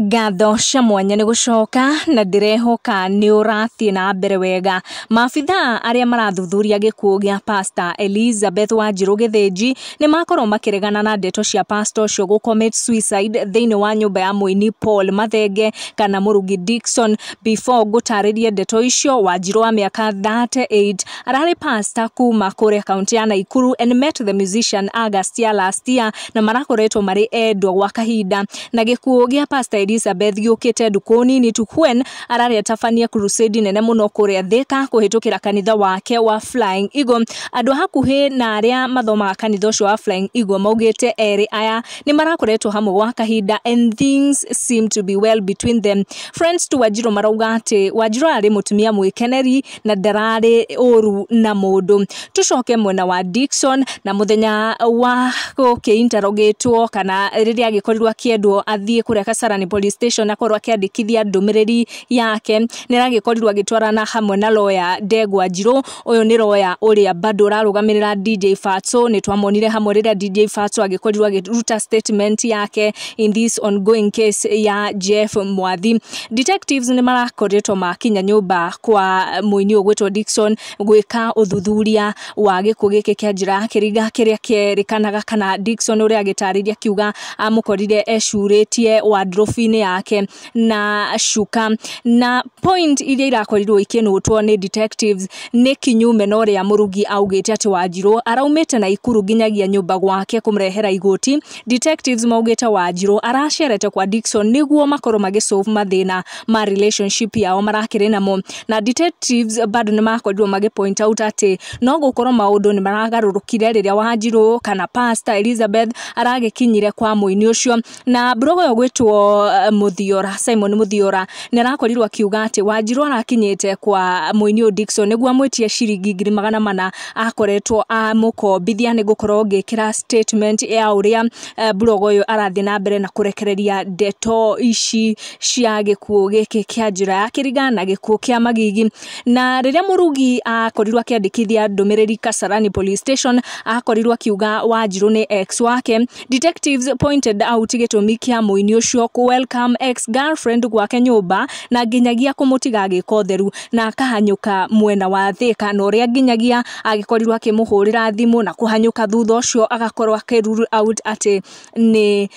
Ngatho cia mwanya nĩ gũcoka na ndĩrehoka nĩ ũrathiĩ na mbere wega. Maabithaa arĩa marathuthuria gĩkuũ gĩa Pastor Elizabeth Wanjiru Gĩthĩnji nĩ makorwo makĩregana na ndeto cia pastor ũcio gũ commit suicide thĩinĩ wa nyũmba ya mũini Paul Mathenge kana Mũrugi Dickson. Before ngũtarĩrie ndeto icio, Wanjiru wa mĩaka 38 ararĩ pastor kuma kũrĩa kaunti ya Nakuru and met the musician August ya last year, na marakoretwo marĩ endwa gwa kahinda. Na gĩkuũ gĩa Pastor Elizabeth gĩũkĩte ndukũ nini tu when ararĩ atabania crusade nene mũno kũrĩa Thika kũhĩtũkĩra kanitha wake wa Flying Eagle. Andũ a hakuhĩ na arĩa mathomaga kanitha ũcio wa Flying Eagle maugĩte erĩ aya nĩ marakoretwo hamwe gwa kahinda and things seem to be well between them. Friends to Wanjiru marauga atĩ Wanjiru arĩ mũtumia mwĩkeneri na ndararĩ ũru na mũndũ. Tũcoke mwena wa Dickson, na mũthenya wa gũkĩ-interrogatwo kana rĩrĩa agĩkorirwo akĩendwo athiĩ kũrĩa Kasarani Police Station akorwo akĩandĩkithia ndũmĩrĩri yake, nĩ aragĩkorirwo agĩtwarana hamwe na lawyer Ndegwa Njirũ. Ũyũ nĩ lawyer ũrĩa bado ũrarũgamĩrĩra DJ Fatso. Nĩ twamonire hamwe rĩrĩa DJ Fatso agĩkorirwo agĩruta statement yake in this ongoing case ya Jeff Mwathi. Detectives nĩ marakoretwo makinya nyũmba kwa mũini ũgwĩtwo Dickson gwĩka ũthuthuria wa gĩkuũ gĩkĩ kĩa njĩra ya kĩringa, kĩrĩa kĩerĩkanaga kana Dickson ũrĩa agĩtarĩria akiuga amũkorire ecurĩtie wardrobe-inĩ yake na cuka. Na point iria irakorirwo ikĩnũtwo nĩ detectives nĩ kinyume na ũrĩa Mũrugi augĩte atĩ Wanjiru araumĩte Naikuru nginyagia nyũmba gwake kũmũrehera igoti. Detectives maugĩte Wanjiru aracerete kwa Dickson nĩguo makorwo magĩsolve mathĩna ma relationship yao marakĩrĩ namo. Na detectives bado nĩ makorirwo magĩ point out atĩ no gũkorwo maũndũ nĩ maragarũrũkire rĩrĩa Wanjiru kana Pastor Elizabeth aragĩkinyire kwa mũini ũcio. Na blogger ũyũ gwĩtwo Muthiora, Simon Muthiora, nĩ arakorirwo akiuga atĩ Wanjiru arakinyĩte kwa mũini ũyũ Dickson nĩguo amwĩtie ciringi 400,000 akoretwo amũkombithia. Nĩ gũkorwo ngĩkĩra statement ya ũrĩa blogger ũyũ arathiĩ na mbere na kũrekereria ndeto ici cia gĩkuũ gĩkĩ kĩa njĩra ya kĩringa na gĩkuũ kĩa magigi. Na rĩrĩa Mũrugi akorirwo akĩandĩkithia ndũmĩrĩri Kasarani Police Station, akorirwo akiuga Wanjiru nĩ ex wake. Detectives pointed out gĩtũmi kĩa mũini ũcio kũ welcome ex girlfriend gwake nyũmba na nginyagia kũmũtiga agĩka ũtheru na akahanyũka mwena wa Thika, na ũrĩa nginyagia agĩkorirwo akĩmũhũrĩra thimũ na kũhanyũka thutha ũcio agakorwo akĩ rule out atĩ nĩ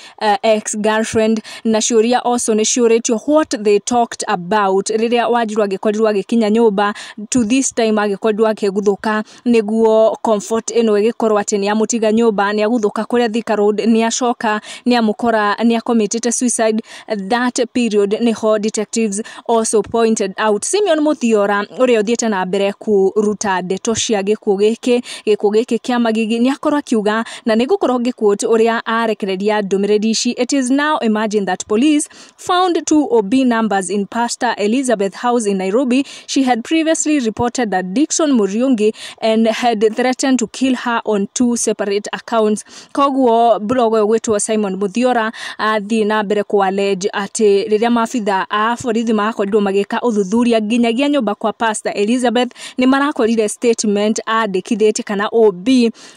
ex girlfriend. Na ciũria also nĩ ciũrĩtio what they talked about rĩrĩa Wanjiru agĩkorirwo agĩkinya nyũmba to this time agĩkorirwo akĩguthũka nĩguo comfort ĩno ĩgĩkorwo atĩ nĩ amũtiga nyũmba, nĩ aguthũka kũrĩa Thika Road, nĩ acoka nĩ amũkora nĩ akomitĩte suicide. That period nĩho detectives also pointed out Simeon Muthiora ũrĩa ũthiĩte na mbere kũruta ndeto cia gĩkuũ gĩkĩ, gĩkuũ gĩkĩ kĩa magigi. Nĩ akorwo akiuga, na nĩ ngũkorwo ngĩquote ũrĩa arekereria ndũmĩrĩri ici: "It is now imagine that police found two OB numbers in Pastor Elizabeth house in Nairobi. She had previously reported that Dickson Muriungi and had threatened to kill her on two separate accounts." Koguo blogger ũyũ gwĩtwo Simon Muthiora athiĩ na mbere kũ allege atĩ rĩrĩa maabitha a borithi makorirwo magĩka ũthuthuria nginyagia nyũmba kwa Pastor Elizabeth, nĩ marakorire statement andĩkithĩtie kana OB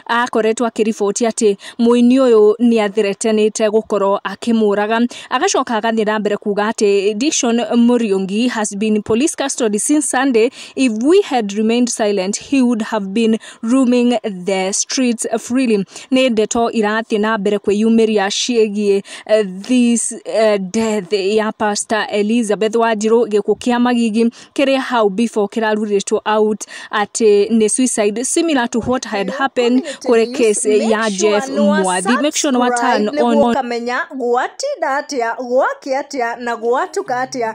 akoretwo akĩriboti atĩ mũini ũyũ nĩ athreatenĩte gũkorwo akĩmũraga. Agacoka agathiĩ na mbere kuga atĩ Dickson Muriungi has been in police custody since Sunday. If we had remained silent, he would have been roaming the streets freely. Nĩ ndeto irathiĩ na mbere kwĩyumĩria ciĩgiĩ this death ya Pastor Elizabeth Wanjiru, gĩkuũ kĩa magigi kĩrĩa hau before kĩrarurĩtwo out atĩ nĩ suicide, similar to what had happened kũrĩ case ya Jeff Mwathi. Make sure nĩ wa turn on nĩguo ũkamenya gwatinda atĩa, gwakĩa atĩa na gwatuka atĩa.